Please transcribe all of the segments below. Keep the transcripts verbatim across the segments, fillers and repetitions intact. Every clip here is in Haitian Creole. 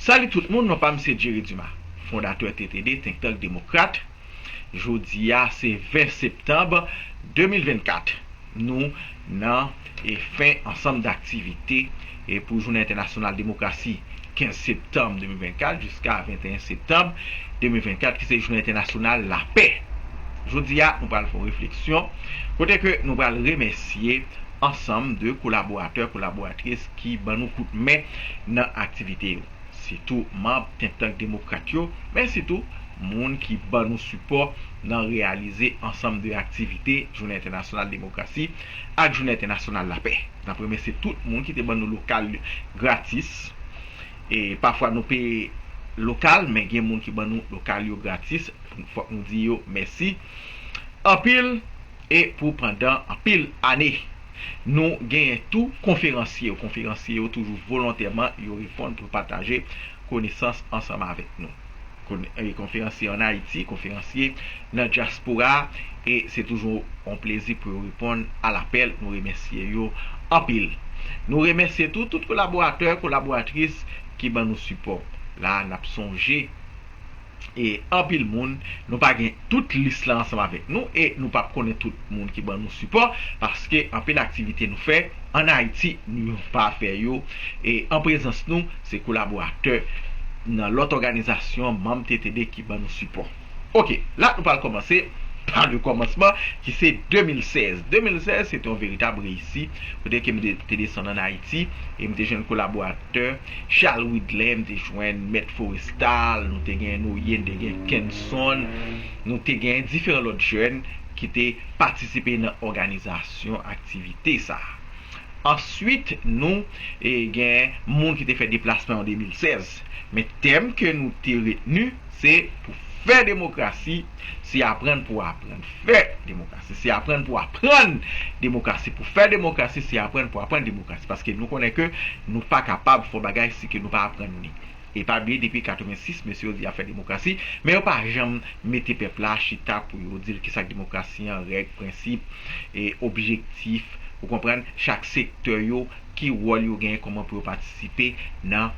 Salut tout moun, non pa m se Jerry Dumas, fondatè T T D, Think Tank Demokrat. Jodi a se ven septanm de mil vennkat. Nou nan e fen ansanm daktivite e pou Jounen Entènasyonal Demokrasi, kenz septanm de mil vennkat jiska venteyen septanm de mil vennkat, ki se Jounen Entènasyonal Lapè. Jodi a, nou pral fè yon refleksyon kote ke nou pral remèsye ansanm de kolaboratè, kolaboratris ki ban nou kout men nan aktivite yo. Sitou manm Think Tank Demokrat yo, men sitou moun ki ban nou sipò nan reyalize ansanm de aktivite Jounen Entènasyonal Demokrasi ak Jounen Entènasyonal Lapè. N ap remèsye tout moun ki te ban nou lokal gratis. E pafwa nou peye lokal, men gen moun ki ban nou lokal yo gratis. Fòk nou di yo mèsi anpil. E pou pandan anpil ane. Nou genyen tou konferansye yo. Konferansye yo toujou volontèman, yo reponn pou pataje konesans ansanm avèk nou. Kon-, e konferansye ann Ayiti, konferansye nan dyaspora, e se toujou yon plezi pou yo reponn a lapèl. Nou remèsye yo anpil. Nou remèsye tou tout kolaboratè, kolaboratris ki ban nou sipò. La, n ap sonje e anpil moun, nou pa gen tout lis la ansanm avèk nou e nou p ap konnen tout moun ki ban nou sipò, paske anpil aktivite nou fè ann Ayiti, nou pa fè yo e an prezans nou, se kolaboratè nan lòt òganizasyon, manm T T D ki ban nou sipò. Oke, la nou pral kòmanse pa le kòmansman, ki se de mil sèz. De mil sèz, se te yon veritab reyisi, kote ke m te, te desann ann Ayiti, e m te jwenn kolaboratè Charles Widler, m te jwenn Mèt Forestal, nou te gen Noye, nou te gen Kenson, nou te gen diferan lòt jèn ki te patisipe nan òganizasyon aktivite sa a. Answit, nou e, gen moun ki te fè deplasman an de mil sèz. Men tèm ke nou te retni, se pou fè demokrasi, se aprann pou aprann fè demokrasi. Se aprann pou aprann demokrasi. Pou fè demokrasi, se aprann pou aprann demokrasi. Paske nou konnen ke nou pa kapab fè yon bagay si ke nou pa aprann li. E pa bliye, depi katrevensis, mesye yo di y ap fè demokrasi, men yo pa janm mete pèp la chita pou yo di l kisa k demokrasi an, règ, prensip, e objektif, ou konprann, chak sektè yo, ki wòl yo genyen, kòman pou yo patisipe nan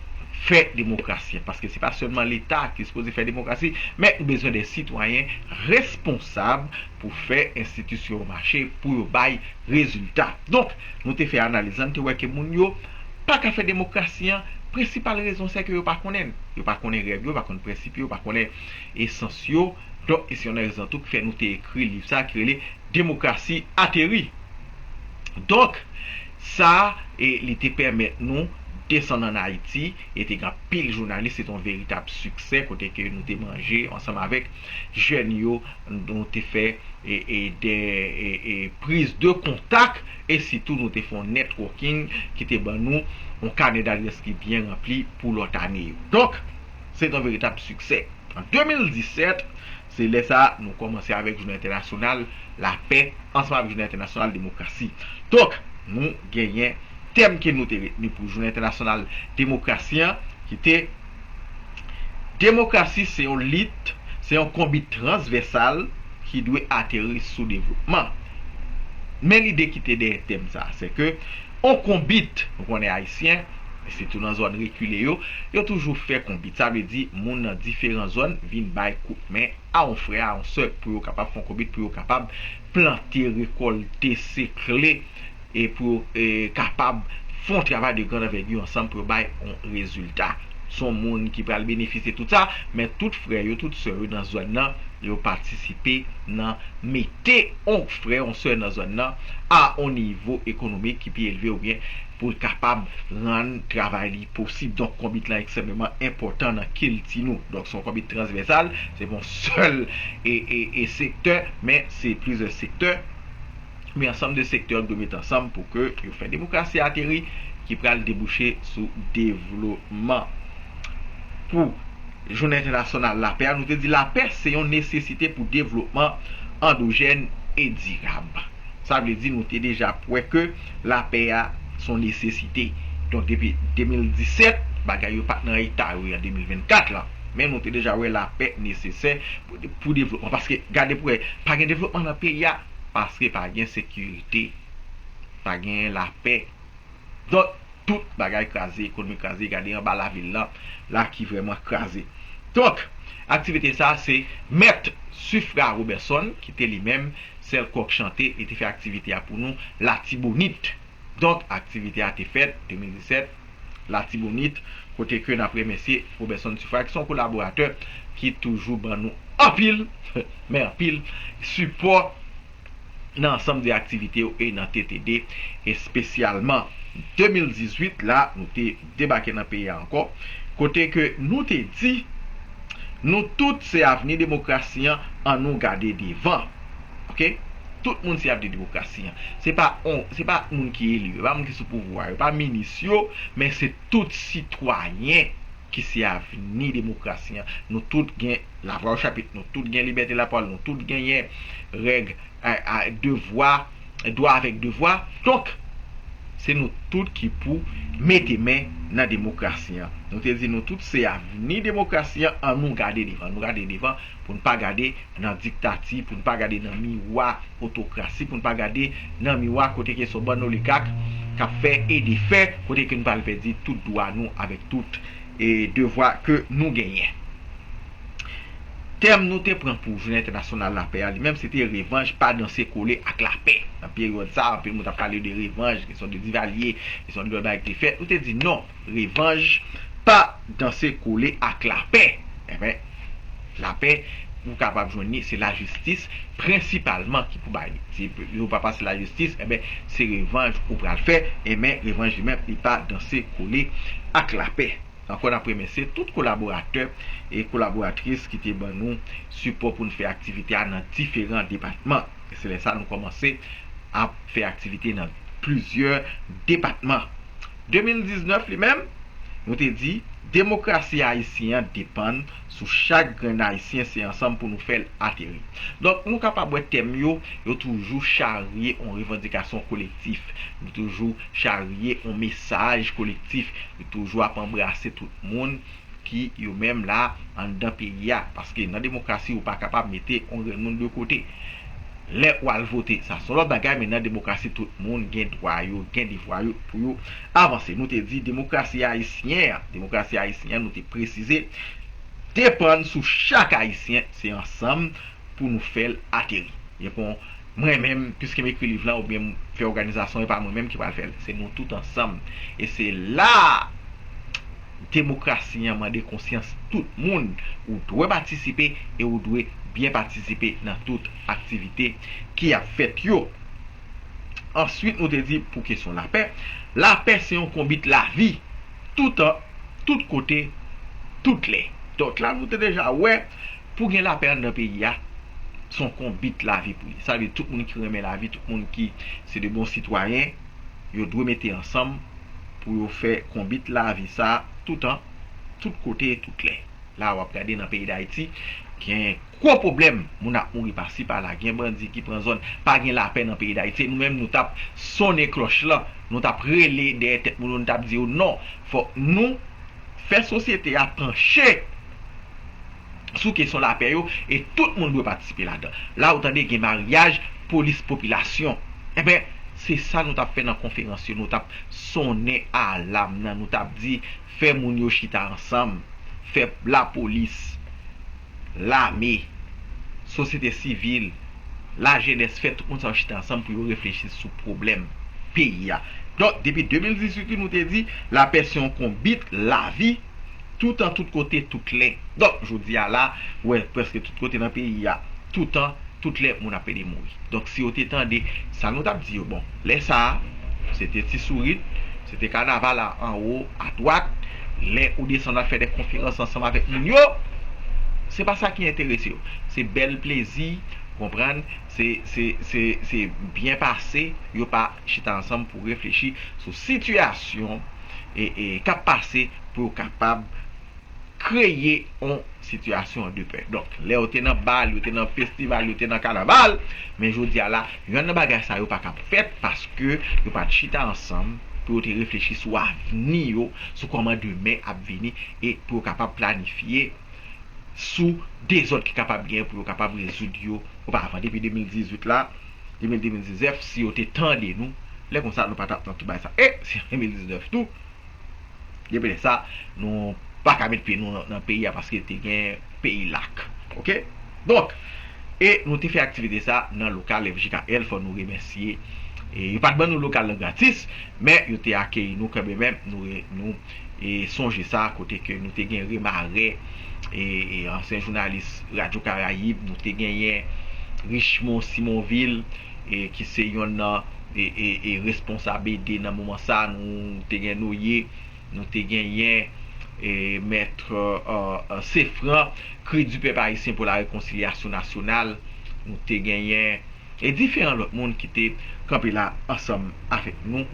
fè demokrasi an. Paske se pa sèlman Leta ki sipoze fè demokrasi, men ou bezwen de sitwayen responsab pou fè enstitisyon yo mache, pou yo bay rezilta. Donk, nou te fè analiz la, nou te wè ke moun yo pa ka fè demokrasi an, prensipal rezon se ke yo pa konnen l. Yo pa konnen règ yo, yo pa konnen prensip yo, yo pa konnen esans yo. Donk, e se youn nan rezon tou ki fè nou te ekri liv sa a ki rele Demokrasi Ateri. Donk, sa, e, li te pèmèt nou desann ann Ayiti, e te gen anpil jounalis, se te yon veritab siksè, kote ke nou te manje ansanm avèk jèn yo, nou te fè e, e, de, e, e, priz de kontak, e sitou nou te fè yon networking ki te ban nou yon kanè dadrès ki byen ranpli pou lòt ane yo. Donk, se te yon veritab siksè. An de mil disèt, se lè sa a nou kòmanse avèk Jounen Entènasyonal Lapè ansanm avèk Jounen Entènasyonal Demokrasi. Donk, nou genyen tèm ke nou te retni pou Jounen Entènasyonal Demokrasi an, ki te demokrasi se yon lit, se yon konbit transvèsal ki dwe ateri sou devlopman. Men lide ki te dèyè tèm sa a, se ke yon konbit, nou konnen Ayisyen, sitou nan zòn rekile yo, yo toujou fè konbit. Sa vle di, moun nan diferan zòn vin bay kout men a yon frè, a yon sè, pou yo kapab fè yon konbit, pou yo kapab plante, rekòlte, sekle, e pou yo e, kapab fè yon travay de grande envergure ansanm pou yo bay yon rezilta. Se yon moun ki pral benefisye tout sa, men tout frè yo, tout sè yo nan zòn nan, yo patisipe nan mete yon frè, yon sè nan zòn nan a yon nivo ekonomik ki pi elve oubyen pou l kapab rann travay li posib. Donk, konbit lan ekstrèmeman enpòtan nan kilti nou. Donk, se yon konbit transvèsal, se pa yon sèl e, e, e sektè, men se plizyè sektè. Men ansanm de sektè yo dwe met ansanm pou ke yo fè demokrasi ateri ki pral debouche sou devlopman. Pou Jounen Entènasyonal Lapè a, nou te di lapè se yon nesesite pou devlopman andojèn e dirab. Sa vle di nou te deja wè ke lapè a se yon nesesite. Donk depi de mil disèt, bagay yo pa t nan eta yo ye an de mil vennkat la. Men nou te deja wè lapè nesesè pou, pou devlopman. Paske gade pou wè, pa gen devlopman nan peyi a, paske pa gen sekirite, pa gen lapè. Donk, tout bagay kraze, ekonomi kraze, gade anba lavil lan, la ki vrèman kraze. Donk, aktivite sa a se Mèt Sufra Roberson, ki te li menm sèl kòk chante, li te fè aktivite a pou nou Latibonit. Donk, aktivite a te fèt de mil disèt, Latibonit, kote ke n ap remèsye Roberson Sufra, ki se yon kolaboratè ki toujou ban nou anpil, men anpil, sipò nan ansanm de aktivite yo e nan T T D, espesyalman de mil dizuit la, nou te debake nan peyi a ankò, kote ke nou te di, nou tout se avni demokrasi an, ann nou gade devan. Oke? Tout moun se avni demokrasi an. Se pa on, se pa moun ki eli yo, pa moun ki sou pouvwa yo, pa minis yo, men se tout sitwayen ki se avni demokrasi an. Nou tout gen lavwa o chapit, nou tout gen libète lapawòl, nou tout genyen règ, a, a, devwa, dwa avèk devwa. Donk, se nou tout ki pou mete men nan demokrasi an. Nou te di nou tout se avni demokrasi an, ann nou gade devan, nou gade devan pou n pa gade nan diktati, pou n pa gade nan miwa otokrasi, pou n pa gade nan miwa kote ke se yon bann oligak k ap fè e defè, kote ke n pral pèdi tout dwa nou avèk tout e devwa ke nou genyen. Tèm nou te pran pou Jounen Entènasyonal Lapè a, li menm, se te revanj, pa danse kole ak lapè. Nan peryòd sa a, anpil moun t ap pale de revanj, kesyon de Divalye, kesyon de lòt bagay ki te fèt. Nou te di non, revanj, pa danse kole ak lapè. Enben, lapè, ou kapab jwenn li, se lajistis, prensipalman, ki pou bay li. Si yo pa pase lajistis, enben, se revanj ou pral fè, enben, revanj li menm, li pa danse kole ak lapè. Ankò, n ap remèsye tout kolaboratè e kolaboratris ki te ban nou sipò pou n fè aktivite a nan diferan depatman. E se lè sa a nou kòmanse ap fè aktivite nan plizyè depatman. De mil diznèf li menm, nou te di, demokrasi ayisyen an depann sou chak grenn Ayisyen, se ansanm pou nou fè l ateri. Donk, nou kapab wè tèm yo, yo toujou charye yon revandikasyon kolektif. Yo toujou charye yon mesaj kolektif. Yo toujou ap anbrase tout moun ki yo menm la anndan peyi a. Paske nan demokrasi, ou pa kapab mete yon grenn moun de kote. Lè w al vote, sa se yon lòt bagay, men nan demokrasi, tout moun gen dwa yo, gen devwa yo pou yo avanse. Nou te di demokrasi ayisyen an, demokrasi ayisyen an, nou te presize, depann sou chak Ayisyen, se ansanm pou nou fè l ateri. Epi, mwen menm, piske m ekri liv lan, oubyen m fè òganizasyon, e pa mwen menm ki pral fè l. Se nou tout ansanm. E se la demokrasi an mande konsyans tout moun. Ou dwe patisipe e ou dwe byen patisipe nan tout aktivite ki ap fèt yo. Answit, nou te di pou kesyon lapè, lapè se yon konbit lavi, toutan, tout kote, tout lè. Donk la, nou te deja wè, pou gen lapè anndan peyi a, se yon konbit lavi pou li. Sa vle di tout moun ki renmen lavi, tout moun ki se de bon sitwayen, yo dwe mete ansanm pou yo fè konbit lavi sa a toutan, tout kote e tout lè. La, w ap gade nan peyi Dayiti, gen gwo pwoblèm, moun ap mouri pasi pala, gen bandi ki pran zòn, pa gen lapè nan peyi Dayiti. E nou menm, nou t ap sonnen klòch lan, nou t ap rele dèyè tèt moun yo, nou t ap di yo non, fòk nou fè sosyete a panche sou kesyon lapè yo, e tout moun dwe patisipe ladan. La, ou tande gen maryaj polis popilasyon. Enben, se sa nou t ap fè nan konferans yo, nou t ap sonnen alam nan, nou t ap di, fè moun yo chita ansanm, fè lapolis, lame, sosyete sivil, lajenès, fè tout moun sa yo chita ansanm pou yo reflechi sou pwoblèm peyi a. Donk, depi de mil dizuit, nou te di, lapè se yon konbit lavi, toutan, tout kote, tout lè. Donk, jodi a la, ou wè, prèske tout kote nan peyi a, toutan, tout lè, moun ap pede mouri. Donk, si yo te tande sa nou t ap di yo, bon, lè sa a, se te ti sourit, se te kanaval a anwo, adwat, lè ou desann al fè de konferans ansanm avèk moun yo, se pa sa ki enterese yo. Se bèl plezi, konprann, se, se, se, se byen pase, yo pa chita ansanm pou reflechi sou sitiyasyon e, e, k ap pase pou yo kapab kreye yon sitiyasyon de pè. Donk, lè yo te nan bal, yo te nan festival, yo te nan kanaval, men jodi a la, yonn nan bagay sa yo pa ka fèt paske yo pa t chita ansanm pou yo te reflechi sou avni yo, sou kòman demen ap vini e pou yo kapab planifye sou dezòd ki kapab genyen pou yo kapab rezoud yo oparavan. Depi de mil dizuit la, de mil, de mil diznèf, si yo te tande nou, lè konsa nou pa t ap nan tout bagay sa. E si an de mil diznèf tou, Depi lè sa, nou pa ka met pye nou nan, nan peyi a paske te gen peyi lak. Oke? Donk, e nou te fè aktivite sa nan lokal F J K L, fò nou remèsye. E yo pa t ban nou lokal nan gratis, men yo te akeyi nou kanmenm, nou, nou e sonje sa, kote ke nou te gen Remarè, e, e ansyen jounalis Radyo Karayib, nou te genyen Richemond Simonvil, e ki se yonn nan e, e, e responsab ede nan moman sa, nou te gen Noye, nou te genyen e, mèt e, e, Sefran, Cri du Peuple Haïtien pour la Réconciliation Nationale, nou te genyen e diferan lòt moun ki te kanpe la ansanm avèk nou.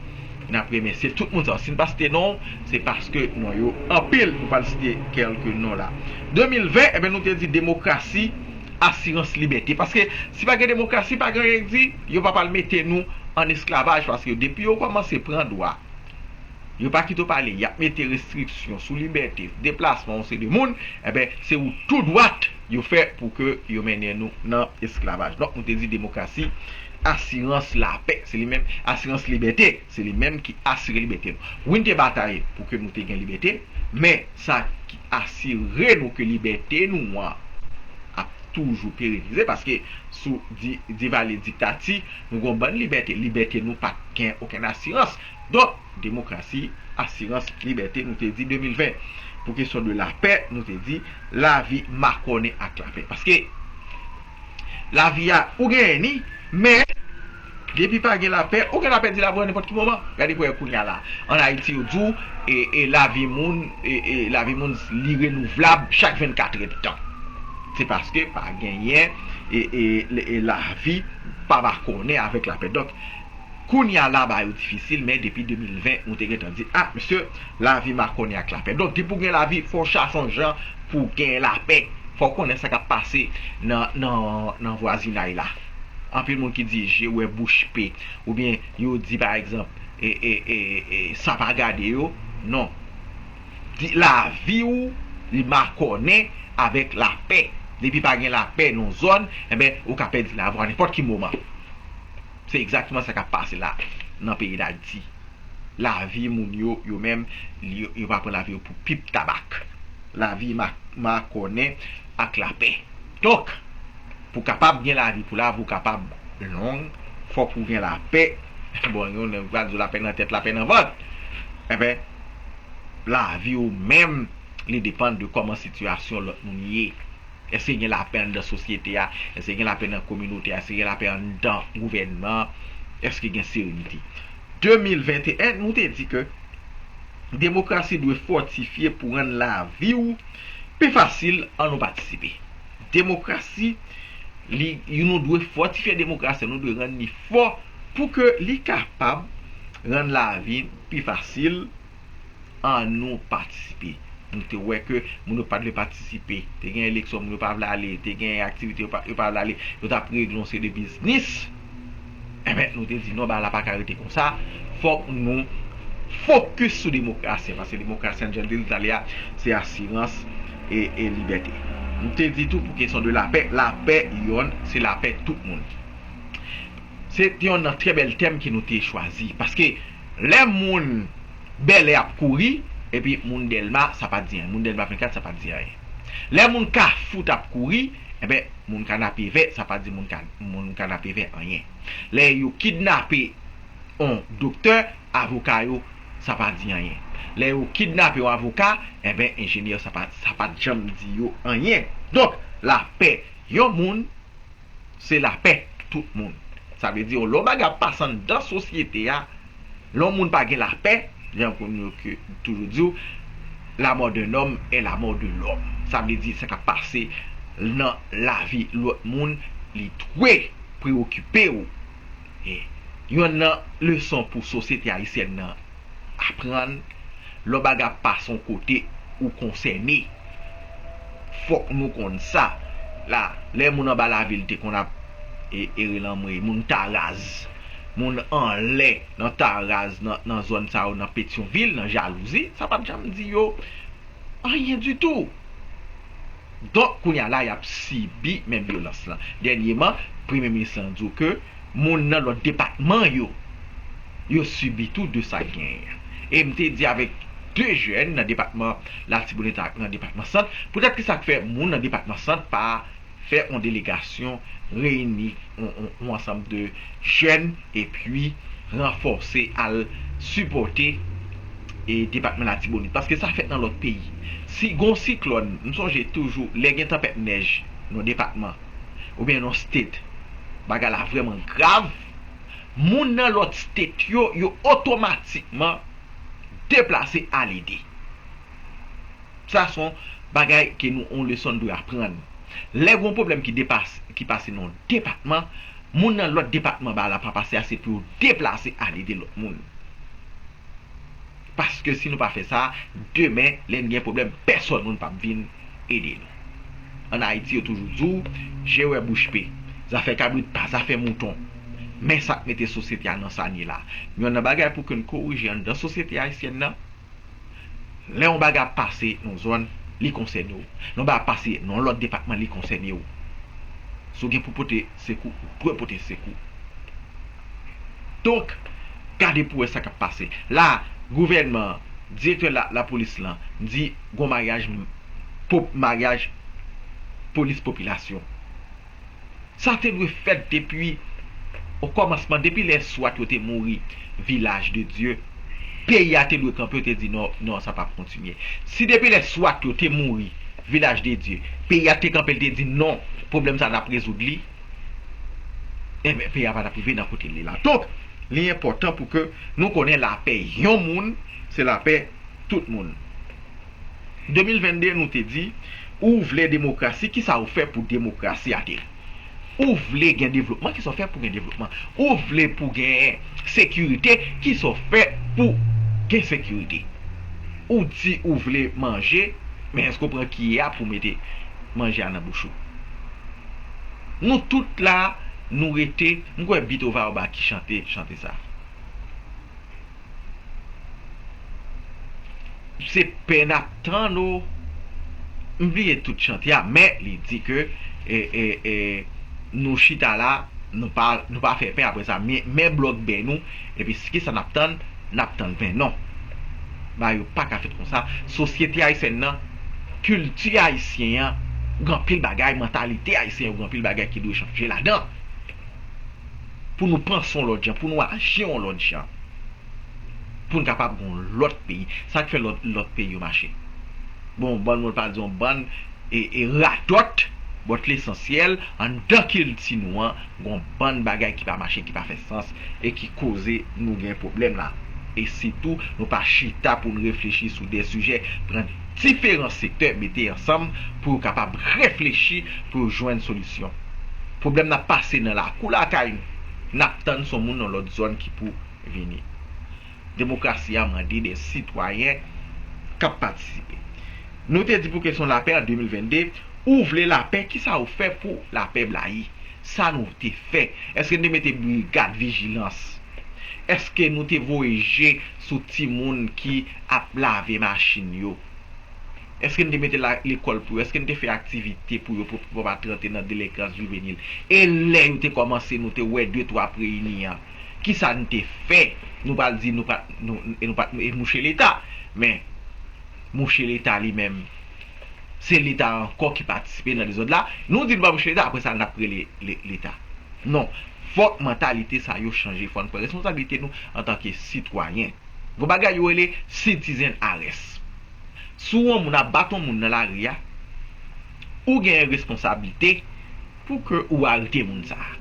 N ap remèsye tout moun sa yo. Si n pa site non, se paske non yo anpil, nou pral site kèlke non la. De mil ven, ebyen, nou te di demokrasi, asirans, libète. Paske si pa gen demokrasi, pa gen anyen ki di, yo pa pral mete nou an esklavaj, paske depi yo kòmanse pran dwa, yo pa kite w pale, y ap mete restriksyon sou libète, deplasman yon seri de moun, enben, se wout tou dwat yo fè pou ke yo mennen nou nan esklavaj. Donk, nou te di demokrasi, asirans lapè, se li menm, asirans libète, se li menm ki asire libète nou. Wi, n te batay pou ke nou te gen libète, men sa ki asire nou ke libète nou an ap toujou perenize, paske sou di, di vale diktati, nou gen yon bann libète, libète nou pa t gen okenn asirans. Donk, demokrasi, asirans, libète, nou te di de mil ven. Pou kesyon de lapè, nou te di lavi makònen ak lapè. Paske lavi a, ou genyen ni, men depi pa gen lapè, ou gen lapè di lavi a nenpòt ki moman. Gade kounye a la. Ann Ayiti, yo di w, e, e lavi moun, e, e lavi moun, li renouvlab chak vennkat èdtan. Se paske pa genyen, e, e, e lavi pa makònen avèk lapè. Donk, kounye a la, bagay yo difisil, men depi de mil ven, nou te gentan di, a, mesye, lavi makònen ak lapè. Donk, depi w gen lavi, fò w chache yon jan pou w gen lapè. Fò w konnen sa k ap pase nan, nan, nan vwazinay la. Anpil moun ki di, je wè bouch pe, oubyen yo di, pa egzanp, e, e, e, e, sa pa gade yo. Non. Di, lavi w, li makònen avèk lapè. Depi pa gen lapè nan yon zòn, enben, ou ka pèdi lavi w a nenpòt ki moman. Se egzakteman sa k ap pase la, nan peyi Dayiti. Lavi moun yo, yo menm, li, yo pa pran lavi yo pou pip tabak. Lavi ma-, makònen ak lapè. Donk, pou kapab gen lavi, pou lavi w kapab long, fòk ou gen lapè. Bon, yon nèg pral di w lapè nan tèt, lapè nan vant. Enben, lavi w menm, li depann de kòman sitiyasyon lòt moun ye. Èske gen lapè anndan sosyete a? Èske gen lapè nan kominote a? Èske gen lapè anndan gouvènman an? Èske gen serenite? De mil venteyen, nou te di ke demokrasi dwe fòtifye pou rann lavi w pi fasil, ann nou patisipe. Demokrasi, li, nou dwe fòtifye demokrasi, nou dwe rann li fò pou ke li kapab rann lavi pi fasil, ann nou patisipe. Nou te wè ke moun yo pa t vle patisipe. Te gen eleksyon, moun yo pa vle ale. Te gen aktivite, yo pa, yo pa vle ale. Yo t ap regle yon seri de biznis. Enben, nou te di non, bagay la pa ka rete konsa. Fòk nou fokis sou demokrasi an, paske demokrasi an, jan n te di talè a, se asirans e, e libète. Nou te di tou pou kesyon de lapè, lapè yonn, se lapè tout moun. Se te yonn nan trè bèl tèm ke nou te chwazi, paske lè moun Bèlè ap kouri, epi moun Dèlma, sa pa t di anyen. Moun Dèlma vennkat, sa pa t di anyen. Lè moun Kafou t ap kouri, enben, moun Kanapevè, sa pa t di moun, ka, moun Kanapevè anyen. Lè yo kidnape yon doktè, avoka yo, sa pa t di anyen. Lè yo kidnape yon avoka, enben, enjenyè, sa pa, sa pa t janm di yo anyen. Donk, lapè yon moun, se lapè tout moun. Sa vle di, lè yon bagay ap pase anndan sosyete a, lè yon moun pa gen lapè, jan nou toujou di w, la mort d'un homme est la mort de l'homme. Sa vle di, sa k ap pase nan lavi lòt moun, li dwe preyokipe w. E yonn nan leson pou sosyete ayisyèn nan aprann, lè yon bagay ap pase yon kote, ou konsène. Fòk nou konn sa. La, lè moun anba lavil te konn ap e, ere lanmwey, moun Taraz, moun anlè nan Taraz, nan, nan zòn sa yo, nan Petyonvil, nan Jalouzi, sa pa t janm di yo anyen ditou. Donk, kounye a la, y ap sibi menm vyolans lan. Dènyèman, premye minis lan di w ke moun nan lòt depatman yo, yo sibi tou de sa k genyen an. E m te di avèk de jèn nan depatman Latibonit ak nan depatman Sant. Poutèt ki sa k fè moun nan depatman Sant pa fè yon delegasyon, reyini yon, yon, yon ansanm de jèn epi ranfòse al sipòte e depatman Latibonit, paske sa fèt nan lòt peyi. Si gon siklòn, m sonje toujou lè gen tanpèt nèj nan depatman oubyen nan state, bagay la vrèman grav, moun nan lòt state yo, yo otomatikman deplase al ede. Sa se yon bagay ke nou, yon leson nou dwe aprann. Lè gon pwoblèm ki depase, ki pase nan yon depatman, moun nan lòt depatman ba la pa pase a, se pou yo deplase al ede lòt moun. Paske si nou pa fè sa, demen, lè n gen pwoblèm, pèsòn moun p ap vin ede nou. Ann Ayiti, yo toujou di w, je wè bouch pe. Zafè kabrit pa zafè mouton. Men sa k mete sosyete a nan sa n ye la. Youn nan bagay pou ke n korije anndan sosyete ayisyèn nan, lè yon bagay ap pase nan yon zòn, li konsène w. Lè yon bagay ap pase nan yon lòt depatman, li konsène w. Si w gen pou pote sekou, ou dwe pote sekou. Donk, gade pou wè sa k ap pase. La, gouvènman an, direktè la, lapolis lan, di gon maryaj, pop, maryaj polis popilasyon. Sa te dwe fèt depi okòmansman, depi lè swat yo te mouri Vilaj de Dye. Peyi a te dwe kanpe, yo te di non, non, sa p ap kontinye. Si depi lè swat yo te mouri Vilaj de Dye, peyi a te kanpe, l te di non, pwoblèm sa n ap rezoud li, enben, peyi a pa t ap rive nan kote l ye la. Donk, li enpòtan pou ke nou konnen lapè yon moun, se lapè tout moun. De mil vennde, nou te di, ou vle demokrasi, kisa ou fè pou demokrasi a te? Ou vle gen devlopman, kisa w fè pou gen devlopman? Ou vle pou gen sekirite, kisa w fè pou gen sekirite? Ou di ou vle manje, men èske w pran kiyè a pou mete manje a nan bouch ou? Nou tout la, nou rete, m kwè Beethoven Orba ki chante chante sa. Se pè n ap tann ou. M bliye tout chante a, men li di ke, e, e, e, nou chita la, nou pa, nou pa fè pen, apre sa, men, men blòk bèy nou, epi kisa n ap tann? N ap tann pen. Non. Bagay yo pa ka fèt konsa. Sosyete ayisyèn nan, kilti ayisyen an, gen anpil bagay, mantalite ayisyen yo, gen anpil bagay ki dwe chanje ladan. Pou nou panse yon lòt jan, pou nou aji yon lòt jan. Pou n kapab gen yon lòt peyi. Sa k fè lòt, lòt peyi yo mache? Bon, bann moun pa di yon bann e, e radòt, but lesansyèl, anndan kilti nou an, gen yon bann bagay ki pa mache, ki pa fè sans, e ki koze nou gen pwoblèm la. E sitou, nou pa chita pou n reflechi sou de sijè, pran diferan sektè, mete ansanm pou yo kapab reflechi, pou yo jwenn solisyon. Pwoblèm n ap pase nan lakou lakay nou, n ap tann se yon moun nan lòt zòn ki pou vini. Demokrasi a mande de sitwayen k ap patisipe. Nou te di pou kesyon lapè an de mil vennde, ou vle lapè, kisa ou fè pou lapè blayi? Sa nou te fè? Èske n te mete brigad vijilans? Èske nou te voye je sou timoun ki ap lave machin yo? Èske n te mete la, lekòl pou yo? Èske n te fè aktivite pou yo, pou, pou pa rantre nan delenkans jivenil? E lè yo te kòmanse, nou te wè de twa preyini an. Kisa n te fè? Nou pral di, nou pa, nou, e nou pa, e mouche Leta. Men, mouche Leta li menm, se Leta ankò ki patisipe nan dezòd la. Nou di nou pa mouche Leta, apre sa, n ap rele le, Leta. Non. Fòk mantalite sa yo chanje. Fò n pran responsablite nou antanke sitwayen. Gon bagay yo rele citizen arrest. Si w wè yon moun ap bat yon moun nan lari a, ou gen responsablite pou ke ou arete moun sa a.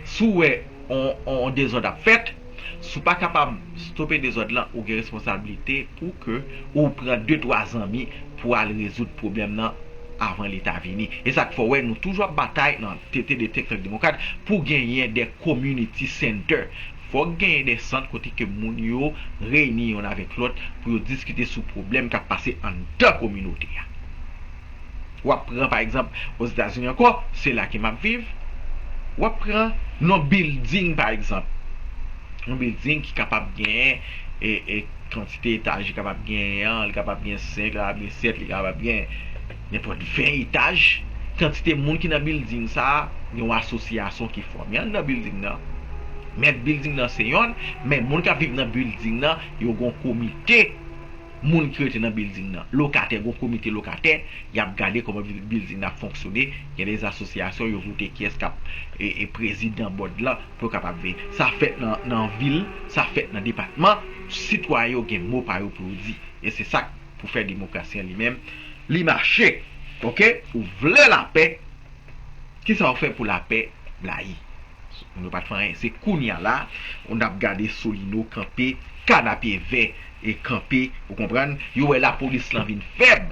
Si w wè on, on dezòd ap fèt, si w pa kapab stope dezòd lan, ou gen responsablite pou ke ou pran de twa zanmi pou al rezoud pwoblèm nan avan Leta vini. E sa k fè w wè nou toujou ap batay nan T T D, Think Tank Demokrat, pou genyen de community center. Fòk genyen de sant kote ke moun yo reyini youn avèk lòt pou yo diskite sou pwoblèm k ap pase anndan kominote a. W ap pran, pa egzanp, Ozetazini ankò, se la ke m ap viv. W ap pran yon building, pa egzanp. Yon building ki kapab genyen, e, e, kantite etaj li kapab genyen an, li kapab gen senk, li kapab gen sèt, li kapab gen nenpòt ven etaj. Kantite moun ki nan building sa a, gen yon asosyasyon ki fòme anndan building nan. Mèt building nan se yonn, men moun k ap viv nan building nan, yo gen yon komite moun ki rete nan bilding nan, lokatè, gon komite lokatè, y ap gade kòman bil- bilding nan ap fonksyone, gen de asosyasyon, yo vote kiyès k ap e, e prezidan bòd lan pou yo kapab veye. Sa fèt nan, nan vil, sa fèt nan depatman, sitwayen yo gen mo pa yo pou yo di. E se sa k pou fè demokrasi an li menm, li mache. Oke? Ou vle lapè, kisa w fè pou lapè blayi? Moun yo pa t fè anyen. Se kounye a la, n ap gade Solino kanpe, Kanapevè e kanpe, ou konprann? Yo wè lapolis lan vin fèb.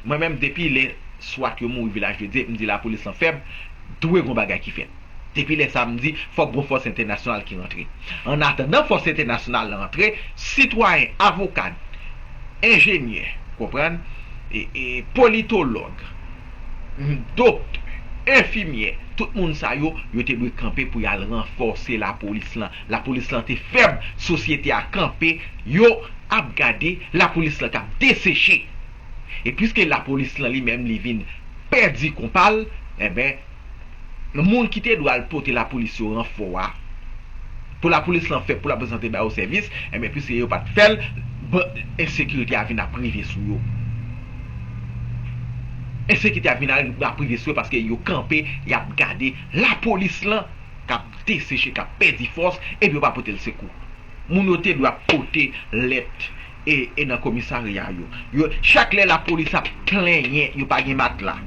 Mwen menm, depi lè swat yo mouri Vilaj de Dye, m di lapolis lan fèb, dwe gon bagay ki fèt. Depi lè sa a, m di fòk gon fòs entènasyonal ki rantre. Annatandan fòs entènasyonal lan rantre, sitwayen, avoka, enjenyè, konprann, e, e, politològ, doktè, enfimyè, tout moun sa yo, yo te dwe kanpe pou y al ranfòse lapolis lan. Lapolis lan te fèb, sosyete a kanpe, yo ap gade lapolis lan k ap deseche. E piske lapolis lan li menm li vin pèdi konpa l, enben, moun ki te dwe al pote lapolis yo ranfò a, pou lapolis lan fè, pou lapolis lan te ba yo sèvis, enben, piske yo pa t fè l, ensekirite a vin ap rive sou yo. Ensekirite a vin ap rive sou yo paske yo kanpe, y ap gade lapolis lan k ap deseche, k ap pèdi fòs, epi yo pa pote l sekou. Moun yo te dwe ap pote lèt e, e nan komisarya yo. Yo, chak lè lapolis ap plenyen, yo pa gen matla,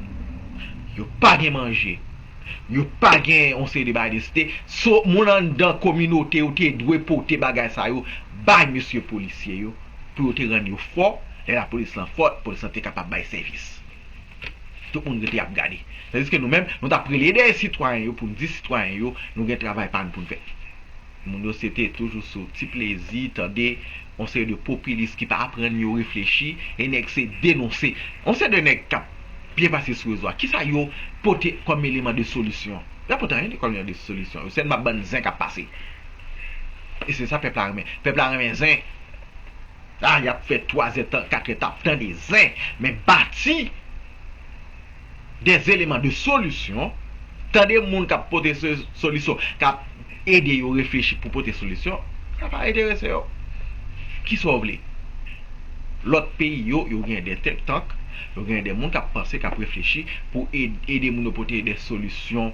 yo pa gen manje, yo pa gen yon seri de bagay nesesite. So, moun anndan kominote yo te dwe pote bagay sa yo bay mesye polisye yo pou yo te rann yo fò. Lè lapolis lan fò, polis lan te kapab bay sèvis. Tout moun rete ap gade. Tandiske nou menm, nou t ap rele dèyè sitwayen yo pou n di sitwayen yo, nou gen travay pa n pou n fè. Moun yo se te toujou sou ti plezi, tande yon seri de popilis ki pa aprann yo reflechi, e nèg se denonse. Yon seri de nèg k ap byen pase sou rezo a. Kisa yo pote kòm eleman de solisyon? Yo pa pote anyen kòm eleman de solisyon. Yo sèlman ap ban n zen k ap pase. E se sa pèp la renmen. Pèp la renmen zen. A, y ap fè twazè tan, katrè tan, ap tande zen, men bati des éléments de solution, tande moun k ap pote so- solisyon, k ap ede yo reflechi pou pote solisyon, sa pa enterese yo. Kisa w vle? Lòt peyi yo, yo gen de think tank, yo gen de moun k ap panse, k ap reflechi pou ed- ede moun yo pote de solisyon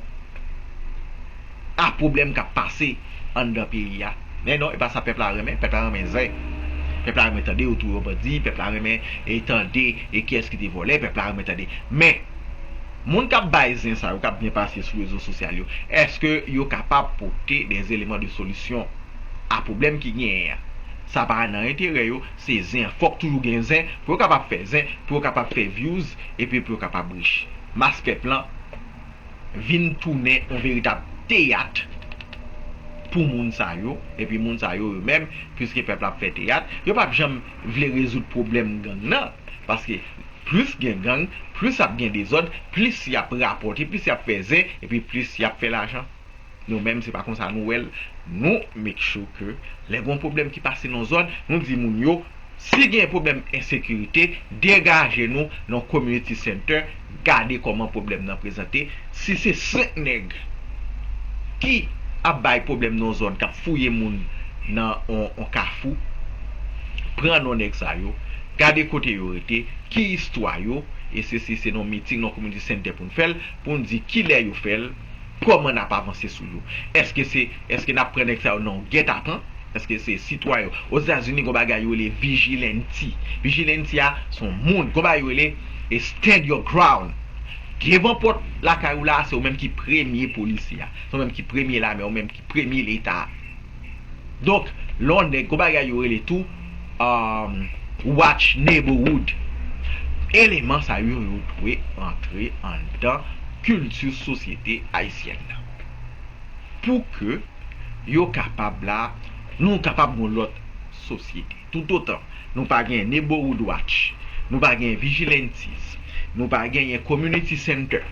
a pwoblèm k ap pase anndan peyi a. Men non, e pa sa pèp la renmen. Pèp la renmen zen. Pèp la renmen tande yo touye yon bandi. Pèp la renmen e tande e kiyès ki te vòlè. Pèp la renmen tande. Men, moun k ap bay zen sa yo, k ap byen pase sou rezo sosyal yo, èske yo kapab pote des éléments de solution a pwoblèm ki genyen an? Sa pa nan enterè yo, se zen an. Fòk toujou gen zen pou yo kapab fè zen, pou yo kapab fè views, epi pou yo kapab rich. Mas pèp lan vin tounen yon veritab teyat pou moun sa yo, epi moun sa yo, yo menm, piske pèp la ap fè teyat, yo p ap janm vle rezoud pwoblèm gang nan, paske plis gen gang, plis ap gen dezòd, plis y ap rapòte, plis y ap fè zen, epi plis y ap fè lajan. Nou menm, se pa konsa nou wè l. Nou make sure ke lè gen yon pwoblèm ki pase nan zòn, nou di moun yo, si gen pwoblèm ensekirite, degaje nou nan community center, gade kòman pwoblèm nan prezante. Si se senk nèg ki ap bay pwoblèm nan zòn, k ap fouye moun nan on, on kafou, pran non nèg sa yo, gade kote yo rete, ki istwa yo, e se, si se nan miting, nan community center pou n fè l, pou n di kilè yo fè l, kòman n ap avanse sou yo. Èske se, èske n ap pran nèg sa yo nan yon gètapan? Èske se sitwayen yo? Ozetazini, gon bagay yo rele vigilante. Vigilante a, se yon moun, gon bagay yo rele e stand your ground. Devan pòt lakay ou la, se ou menm ki premye polisye a. Se ou menm ki premye lame, ou menm ki premye leta a. Donk, lè yon nèg, gon bagay yo rele tou, um, watch neighborhood. Eleman sa yo, yo dwe antre anndan kilti sosyete ayisyèn nan. Pou ke yo kapab la, nou kapab gon lòt sosyete. Toutotan nou pa gen neighborhood watch, nou pa gen vigilantes, nou pa genyen community center,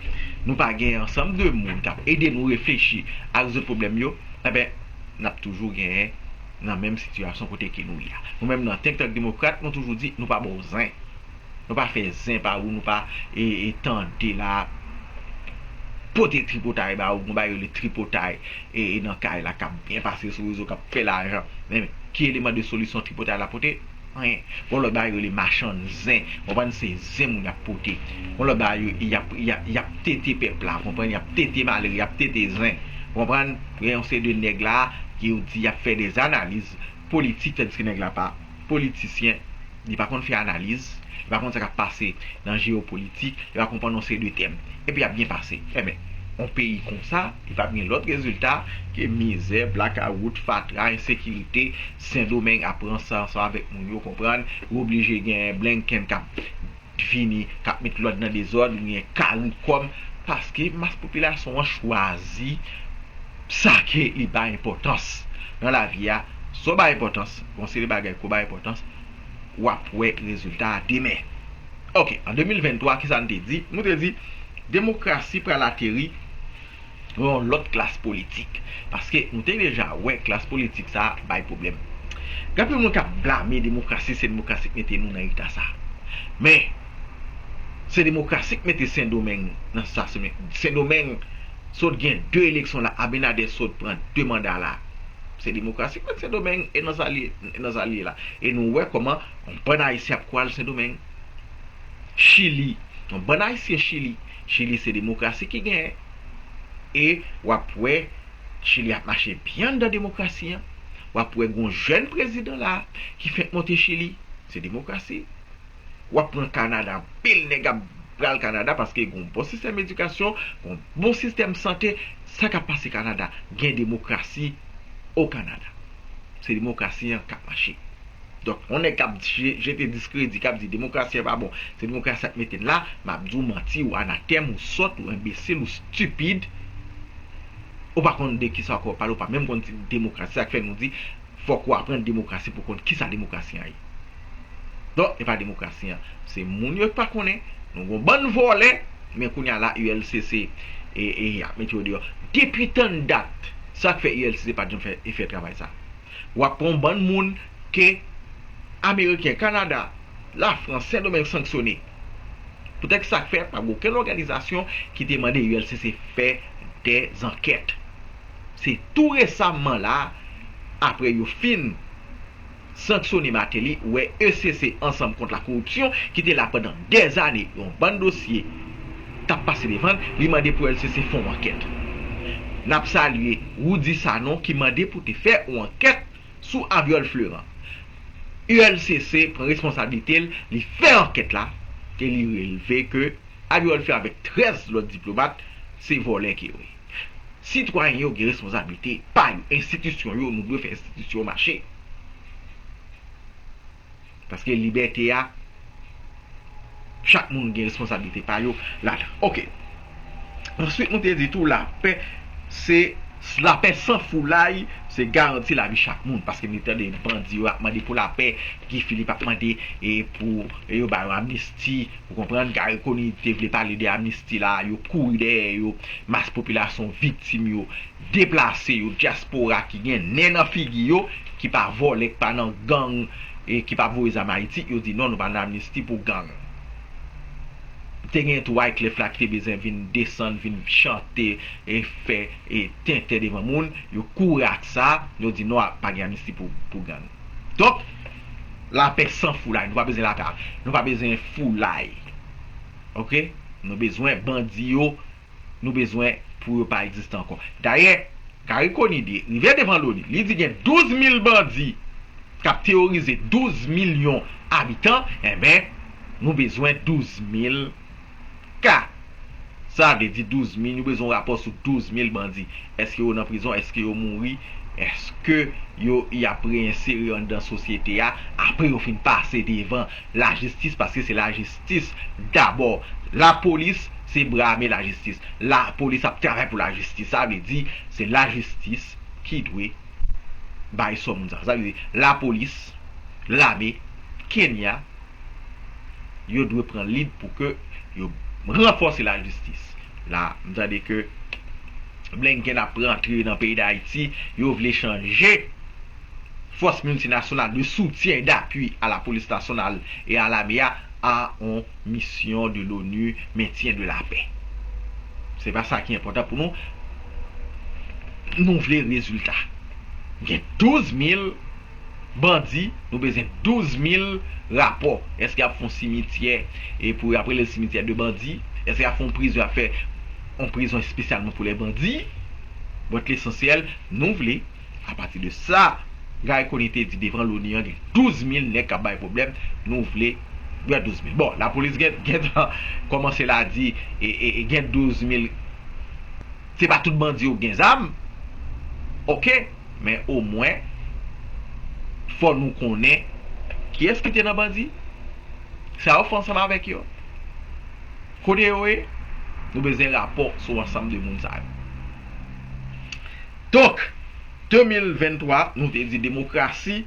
nou pa gen ansanm de moun k ap ede nou reflechi ak rezoud pwoblèm yo, enben, n ap toujou genyen nan menm sitiyasyon kote ke nou ye a. Nou menm nan Think Tank Demokrat, nou toujou di, nou pa ba w zen. Nou pa fè zen pa ou, nou pa e, e tande la pote tripotay ba ou, gon bagay yo rele tripotay e, e nan kay la k ap byen pase sou rezo, k ap fè lajan. Men ki eleman de solisyon tripotay la pote? Anyen. Gon lòt bagay yo rele machann zen. Konprann, se zen moun y ap pote. Gon lòt bagay yo, y ap, y ap, y ap tete pèp la. Konprann, y ap tete malere, y ap tete zen. Konprann, gen yon seri de nèg la, ki yo di y ap fè de analiz politik, tandiske nèg la pa politisyen, li pa konn fè analiz, li pa konn sa k ap pase nan jeyopolitik, li pa konprann yon seri de tèm. Epi y ap byen pase. Enben, yon peyi konsa, li p ap gen lòt rezilta ke mizè, blakawout, fatra, ensekirite. Sendomeng ap ranse ansanm avèk moun yo, konprann, ou oblije gen Blinken k ap vini, k ap met lòd nan dezòd, ou gen CARICOM, paske mas popilasyon an chwazi sa ke li bay enpòtans nan lavi a. Si w bay enpòtans, gon seri bagay ke w bay enpòtans, w ap wè rezilta a demen. Ok, an de mil venntwa, kisa n te di? Nou te di, demokrasi pral ateri yon lòt klas politik. Paske nou te deja wè klas politik sa a bay pwoblèm. Gen anpil moun k ap blame demokrasi, se demokrasi k mete nou nan eta sa a. Men, se demokrasi k mete Sendomeng nan sitiyasyon. Sendomeng sot gen de eleksyon la, Abinader sot pran de manda la. Se demokrasi k mete Sendomeng e nan sa li, e nan sa li ye la. E nou wè kòman yon bann Ayisyen ap kouri al Sendomeng. Chili, yon bann Ayisyen Chili. Chili se demokrasi ki genyen. E w ap wè Chili ap mache byen anndan demokrasi an. W ap wè gon jèn prezidan la ki fenk monte Chili. Se demokrasi. W ap pran Kanada, anpil nèg ap pral Kanada paske gon bon sistèm edikasyon, gon bon sistèm sante. Sa k ap pase Kanada? Gen demokrasi o Kanada. Se demokrasi an k ap mache. Donk, yon nèg k ap je-, jete diskredi, k ap di demokrasi an pa bon, se demokrasi a k mete n la, m ap di w manti, ou anatèm, ou sòt, ou enbesil, ou stipid. Ou pa konn de kisa w ap pale, ou pa menm konn ti demokrasi, sa k fè nou di, fòk ou aprann demokrasi pou w konn kisa demokrasi an ye. Donk, e pa demokrasi an. Se moun yo ki pa konnen, nou gon bann vòlè, men kounye a la, U L C C, e, e, y ap mete yo deyò. Depi tann dat, sa k fè U L C C pa t janm fè, e fè travay sa. W ap pran yon bann moun ke Ameriken, Kanada, Lafrans, Sendomeng sanksyone. Poutèt sa k fè, pa gen okenn òganizasyon ki te mande U L C C fè de zankèt. Se tou resaman la, apre yo fin sanksyone Martelly, ou wè E C C, Ansanm Kont Lakoripsyon, ki te la pandan dèzane, yon bann dosye t ap pase devan l, li mande pou U L C C fè yon ankèt. N ap salye Roudy Sanon ki mande pou te fè yon ankèt sou Aviol Fleurant. U L C C pran responsablite l, li fè ankèt la, e li relve ke Aviol Fleurant avèk trèz lòt diplomat, se vòlè ke yo ye. Sitwayen yo gen responsablite pa yo, enstitisyon yo, nou dwe fè enstitisyon yo mache. Paske libète a, chak moun gen responsablite pa yo ladan. Ok. Answit, nou te di tou, lapè, se, lapè san foulay, se garanti lavi chak moun. Paske nou tande bandi yo ap mande pou lapè, Guy Philippe ap mande, e, pou, e, yo ba yo amnisti, ou konprann, Garry Conille te vle pale de amnisti la, yo kouri dèyè yo, mas popilasyon viktim yo, deplase yo, dyaspora ki gen nen nan figi yo, ki pa vòlè, ki pa nan gang, e ki pa voye zam Ayiti, yo di non, nou pa nan amnisti pou gang. Te gen tou Wyclef la ki te bezwen vin desann, vin chante, e fè, e tenten devan moun, yo kouri ak sa, yo di non, pa gen amnisti pou, pou gang. Donk, lapè san foulay, nou pa bezwen lapè, nou pa bezwen foulay. Ok? Nou bezwen bandi yo, nou bezwen pou yo pa egziste ankò. Dayè, Garry Conille rive devan Loni, li di gen douz mil bandi k ap teworize douz milyon abitan, enben, nou bezwen douz mil ka. Sa vle di douz mil, nou bezwen yon rapò sou douz mil bandi. Èske yo nan prizon? Èske yo mouri? Èske yo, y ap reyensere anndan sosyete a apre yo fin pase devan lajistis? Paske se lajistis dabò. Lapolis se bra ame lajistis. Lapolis ap travay pou lajistis. Sa vle di se lajistis ki dwe bay sò moun sa. Sa vle di lapolis, lame, Kenya, yo dwe pran lid pou ke yo ranfòse lajistis. La, m tande ke Blinken ap rantre nan peyi Dayiti, yo vle chanje fòs miltinasyonal de soutien et d'appui à la police nationale et à l'armée a, a yon misyon de l'ONU, mentyen de lapè. Se pa sa ki enpòtan pou nou. Nou vle rezilta. Gen douz mil bandi, nou bezwen douz mil rapò. Èske y ap fè yon simityè e pou y ap rele l simityè de bandi? Èske y ap fè yon prizon, y ap fè yon prizon espesyalman pou lè bandi? But lesansyèl, nou vle, apati de sa Guy Conille te di devan loni an, gen douz mil nèg k ap bay pwoblèm, nou vle wè douz mil. Bon, lapolis gen, gen kòmanse la di e, e, e gen douz mil. Se pa tout bandi yo gen zam. Oke, men omwen fò nou konnen kiyès ki te nan bandi. Sa yo fè ansanm avèk yo. Kote yo ye? Nou bezwen rapò sou ansanm de moun sa yo. Donk, de mil venntwa, nou te di demokrasi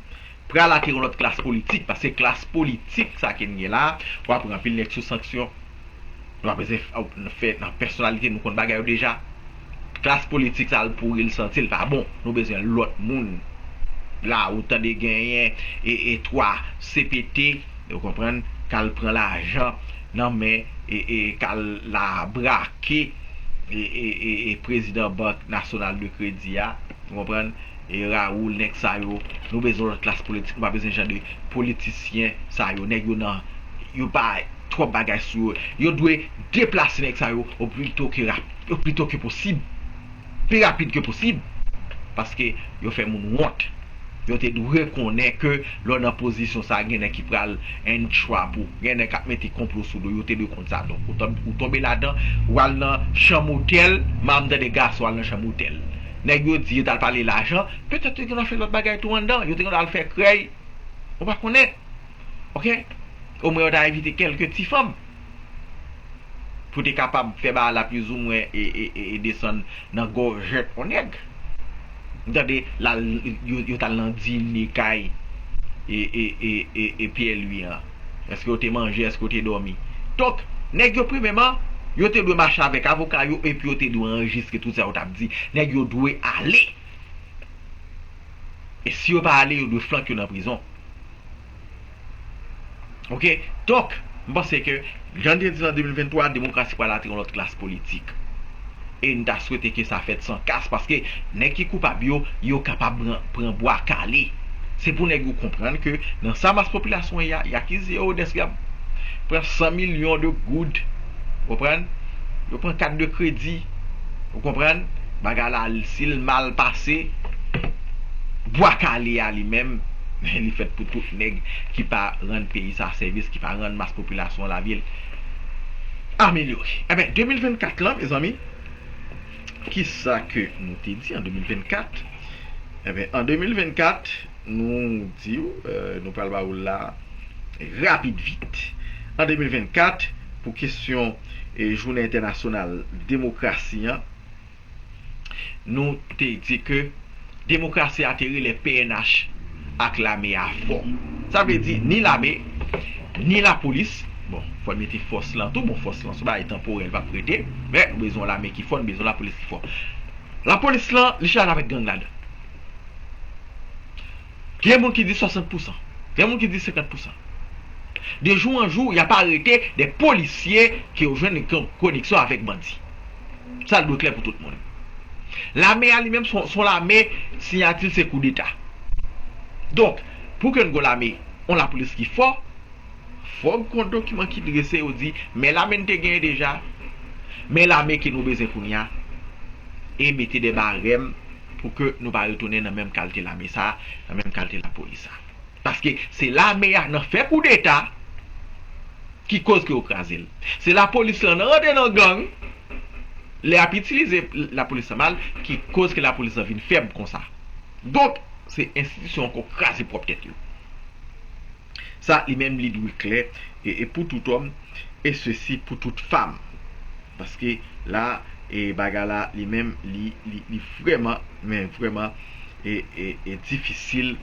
pral atire yon lòt klas politik, paske klas politik sa ke n gen la, w ap wè anpil nèg sou sanksyon. Nou pa bezwen f- fè nan pèsonalite, nou konn bagay yo deja. Klas politik sa l pouri, l santi l pa bon. Nou bezwen lòt moun. La ou tande genyen e, e twa C P T, ou konprann, k al pran lajan nan men e, e k al la brake e, e, e, e prezidan Bank Nasyonal de Kredi a, ou konprann, e Raoul, nèg sa yo, nou bezwen lòt klas politik, nou pa bezwen jan de politisyen sa yo, nèg yo nan, yo pa twòp bagay sou yo, yo dwe deplase nèg sa yo o pito ke rap, o pito ke posib, pi rapid ke posib, paske yo fè moun wont. Yo te dwe konnen ke lè w nan pozisyon sa, gen nèg ki pral enn trap ou, gen nèg k ap mete konplo sou do, yo te dwe konn sa. Donk, ou tonbe, ou tonbe ladan, ou al nan chanm otèl, m a m tande gason al nan chanm otèl. Nèg yo di yo t al pale lajan, petèt yo te konn al fè lòt bagay tou anndan, yo te konn al fè krèy, ou pa konnen. Oke? Omwen yo ta envite kèlke ti fanm pou te kapab fè bagay la plizoumwen e, e, e, e desann nan gòjèt yon nèg. M tande l al, yo, yo t al nan dine kay e, e, e, e, e Pierre Louis an. Èske yo te manje? Èske yo te dòmi? Donk, nèg yo premyèman, yo te dwe mache avèk avoka yo epi yo te dwe anrejistre tout sa yo t ap di. Nèg yo dwe ale. E si yo pa ale, yo dwe flanke yo nan prizon. Oke? Donk, m panse ke, jan n te di l an de mil venntwa, demokrasi pral atire yon lòt klas politik. E n ta swete ke sa fèt san kas, paske nèg ki koupab yo, yo kapab pran, pran bwa kale. Se pou nèg yo konprann ke nan sa mas popilasyon an ye a, y akize yo dèske y ap pran san milyon de goud. Ou konprann? Yo pran kat de kredi. Ou konprann? Bagay la, si l mal pase, bwa kale a li menm, li fèt pou tout nèg ki pa rann peyi sa sèvis, ki pa rann mas popilasyon an lavi l amelyore. Enben, de mil vennkat lan, mezanmi, kisa ke nou te di an de mil vennkat? Enben, an de mil vennkat, nou di w, eh, nou pral ba w l la rapid vit. An de mil vennkat, pou kesyon, eh, Jounen Entènasyonal Demokrasi an, nou te di ke demokrasi a te rele P N H ak lame a fò. Sa vle di, ni lame, ni lapolis, bon, fò n mete fòs lan tou, bon, fòs lan se yon bagay tanporèl, p ap rete, men nou bezwen yon lame ki fò, nou bezwen yon lapolis ki fò. Lapolis lan, li chaje avèk gang ladan. Gen moun ki di swasant pousan. Gen moun ki di senkant pousan. De jou an jou, y ap arete de polisye ke yo jwenn kon-, koneksyon avèk bandi. Sa dwe klè pou tout moun. Lame a li menm, se yon, se yon lame, siyati l se koudeta. Donk, pou ke n gon lame, yon lapolis ki fò, fòk gon dokiman ki drese, yo di, men lame n te genyen deja, men lame ke nou bezwen kounye a, e mete de barèm pou ke nou pa retounen nan menm kalite lame sa, nan menm kalite lapolis sa. Paske se lame a nan fè koudeta ki koz ke yo kraze l. Se lapolis lan nan rantre nan gang, lè y ap itilize lapolis lan mal, ki koz ke lapolis lan vin fèb konsa. Donk, se enstitisyon ankò kraze pwòp tèt yo. Sa, li menm, li dwe klè, e, e pou tout òm, e sesi pou tout fanm. Paske la, e bagay la, li menm, li, li, li vrèman, men vrèman, e, e, e difisil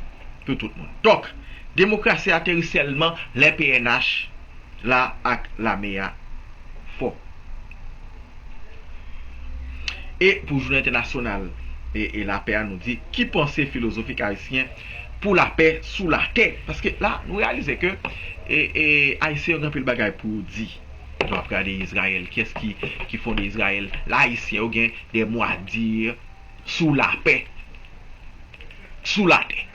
pou tout moun. Donk, demokrasi a ateri sèlman lè P N H la ak lame a fò. E pou Jounen Entènasyonal e, e Lapè a, nou di, ki panse filozofik ayisyen pou lapè sou latè? Paske la, nou reyalize ke e, e, Ayisyen yo gen anpil bagay pou yo di. Lè w ap gade Izrayèl, kiyès ki, ki fonde Izrayèl? Ayisyen yo gen des mots à dire sou lapè sou latè.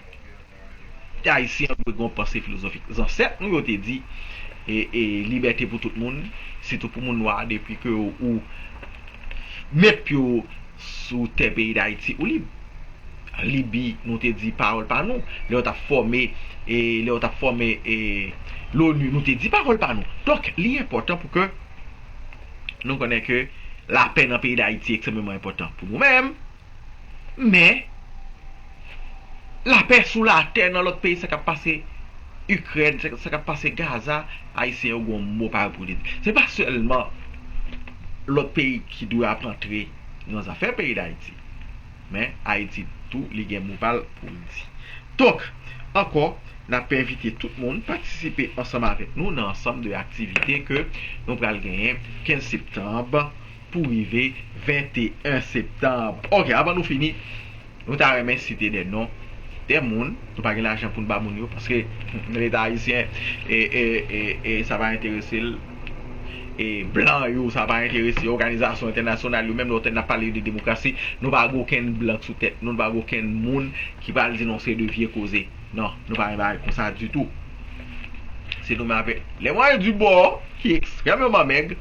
Ayisyen an dwe gen yon panse filozofik. Zansèt nou yo te di, e, e, libète pou tout moun, sitou pou moun nwa, depi ke ou met pye w sou tè peyi Dayiti, ou lib. Libi, nou te di pawòl pa nou. Lè yo t ap fòme, e, lè yo t ap fòme, e, l'ONU, nou te di pawòl pa nou. Donk, li enpòtan pou ke nou konnen ke lapè nan peyi Dayiti ekstrèmeman enpòtan pou nou menm. Men, lapè sou latè nan lòt peyi, sa k ap pase Ikrèn, sa, sa k ap pase Gaza, Ayisyen yo gen yon mo pa yo pou li di. Se pa sèlman lòt peyi ki dwe ap antre nan zafè peyi Dayiti. Men, Ayiti tou, li gen mo pa l pou l di. Donk, ankò, n ap envite tout moun patisipe ansanm avèk nou nan ansanm de aktivite ke nou pral genyen kenz septanm pou rive venteyen septanm. Ok, avan nou fini, nou ta renmen site de non de moun. Nou pa gen lajan pou n ba moun yo, paske Leta ayisyen, e, e, e, e, sa pa enterese l. E blan yo, sa pa enterese. Òganizasyon entènasyonal yo, menm lè n ap pale de demokrasi, nou pa gen okenn blan sou tèt nou, nou pa gen okenn moun ki pral di non, se de vye koze. Non, nou pa gen bagay konsa ditou. Se nou menm avèk les moyens du bord, ki ekstrèmeman mèg,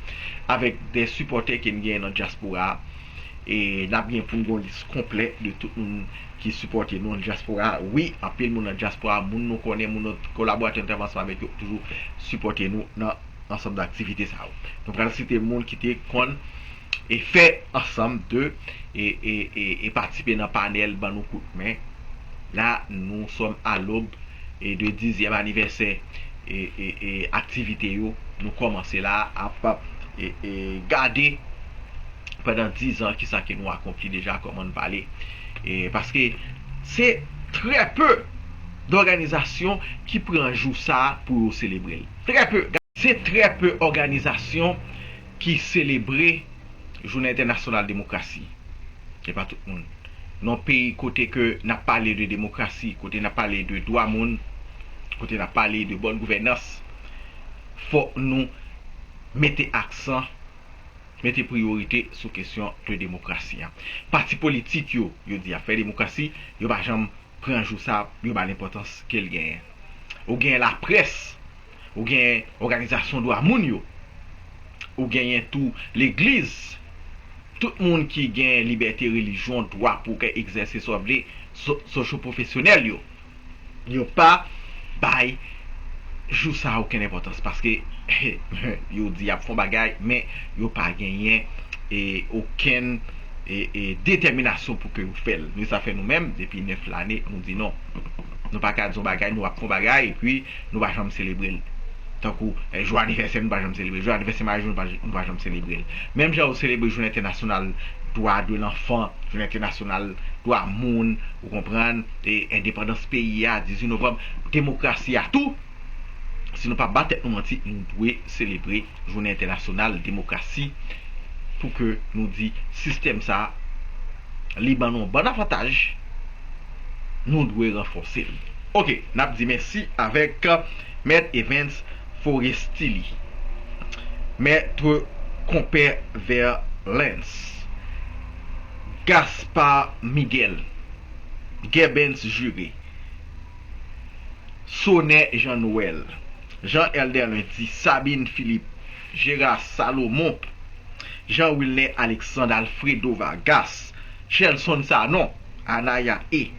avèk de sipòtè ke n genyen nan dyaspora a. E n ap gen pou n gen yon lis konplè de tout moun ki sipòte nou nan dyaspora a. Wi, anpil moun nan dyaspora a, moun nou konnen, moun nou kolaboratè nou te ap ansanm avèk yo, toujou sipòte nou nan ansanm de aktivite sa yo. Nou pral site moun ki te konn e fè ansanm de e, e, e, e patisipe nan panèl ban nou kout men. La, nou sòm a lòb e de dizyèm anivèsè e, e, e aktivite yo. Nou kòmanse la ap e, e, gade pandan diz an kisa ke nou akonpli deja, kòman n pale. E, paske se trè pe dòganizasyon ki pran jou sa a pou yo selebre l. Trè pe. Se trè pe òganizasyon ki selebre Jounen Entènasyonal Demokrasi. Se pa tout moun. Nan peyi kote ke n ap pale de demokrasi, kote n ap pale de dwa moun, kote n ap pale de bòn gouvènans, fòk nou mete aksan, mete priyorite sou kesyon de demokrasi an. Pati politik yo, yo di y ap fè demokrasi, yo pa janm pran jou sa, yo ba l enpòtans ke l genyen. Ou genyen laprès, ou genyen òganizasyon dwa moun yo, ou genyen tou legliz, tout moun ki gen libète relijyon, dwa pou w ka egzèse sa w vle, so-, sosyopwofesyonèl yo, yo pa bay jou sa a okenn enpòtans, paske yo di y ap fè yon bagay, men yo pa genyen e, okenn e, e, detèminasyon pou ke yo fè l. Men sa fè nou menm, depi nèf lane, nou di non. Nou pa ka di yon bagay, nou ap fè yon bagay, epi nou pa janm selebre l. Tankou e, jou anivèsè, nou pa janm selebre l. Jou anivèsè maryaj, nou pa, nou pa janm selebre l. Menm jan yo selebre Jounen Entènasyonal Dwa de Lanfan, Jounen Entènasyonal Dwa Moun, ou konprann, e, endepandans peyi a, dizuit novanm, demokrasi a tou, si nou pa ba tèt nou manti, nou dwe selebre Jounen Entènasyonal Demokrasi pou ke nou di sistèm sa a, li ban nou yon bann avantaj, nou dwe ranfòse l. Ok, n ap di mèsi avèk Mèt Evens Forestily, Mèt Konpè Verlens, Gaspard Miguel, Gerbens Juré, Sonè Jean Noël, Jean Elder Lundi, Sabine Philippe, Gérard Salomon, Jean Wilner Alexandre, Alfredo Vargas, Chelson Sanon, Anaya E,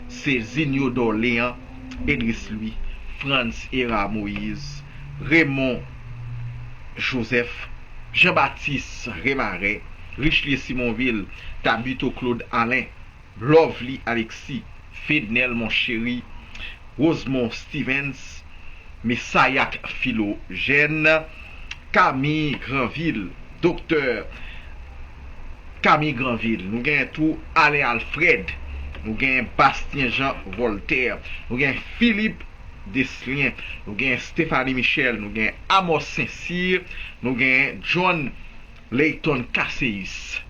Cezinho Dorléan, Edris Louis, Franz Héra Moïse, Raymond Joseph, Jean Baptiste Remarais, Richelieu Simonville, Tabito Claude Alain, Lovely Alexis, Fednel Monchéry, Rosemond Stevens, Mesayak Philogène, Camille Granville, Doktè Camille Granville, nou gen tou Alain Alfred, nou gen Bastien Jean Voltaire, nou gen Philippe Deslien, nou gen Stéphanie Michel, nou gen Amos Saint-Cyr, nou gen John Layton Casséus.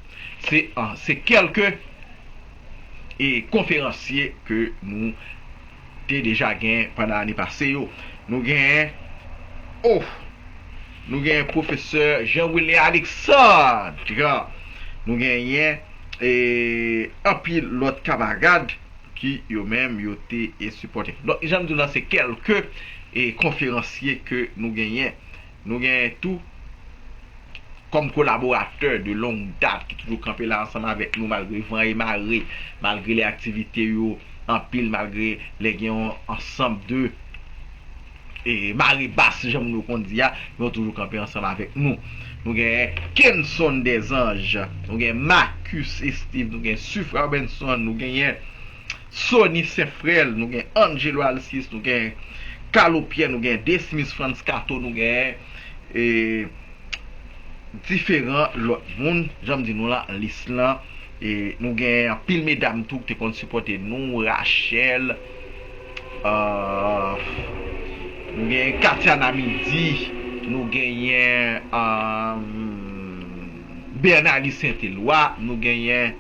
Se, ah, se kèlke e konferansye ke nou te deja gen pandan ane pase yo. Nou gen, oh, nou gen pwofesè Jean Wilner Alexandre. Nou genyen e anpil lòt kamarad ki yo menm yo te e sipòte. Donk, jan m di w la, se kèlke e konferansye ke nou genyen. Nou genyen tou kòm kolaboratè de long dat ki toujou kanpe la ansanm avèk nou malgre van e mare, malgre lè aktivite yo anpil, malgre lè gen yon ansanm de e mare bas, jan moun yo konn di a, men yo toujou kanpe ansanm avèk nou. Nou genyen Kenson Desanges, nou genyen Marcus Steve, nou genyen Suf Robinson, nou genyen Sony Senfrèl, nou genyen Angelo Alcis, nou genyen Carlo Pierre, nou genyen Desimis Frantz Cato, nou genyen e, diferan lòt moun. Jan m di nou la, lis lan, e, nou gen anpil medam tou ki te konn sipòte nou, Rachel, euh, nou gen Katiana Midi, nou genyen euh, Bernali Sentelwa, nou genyen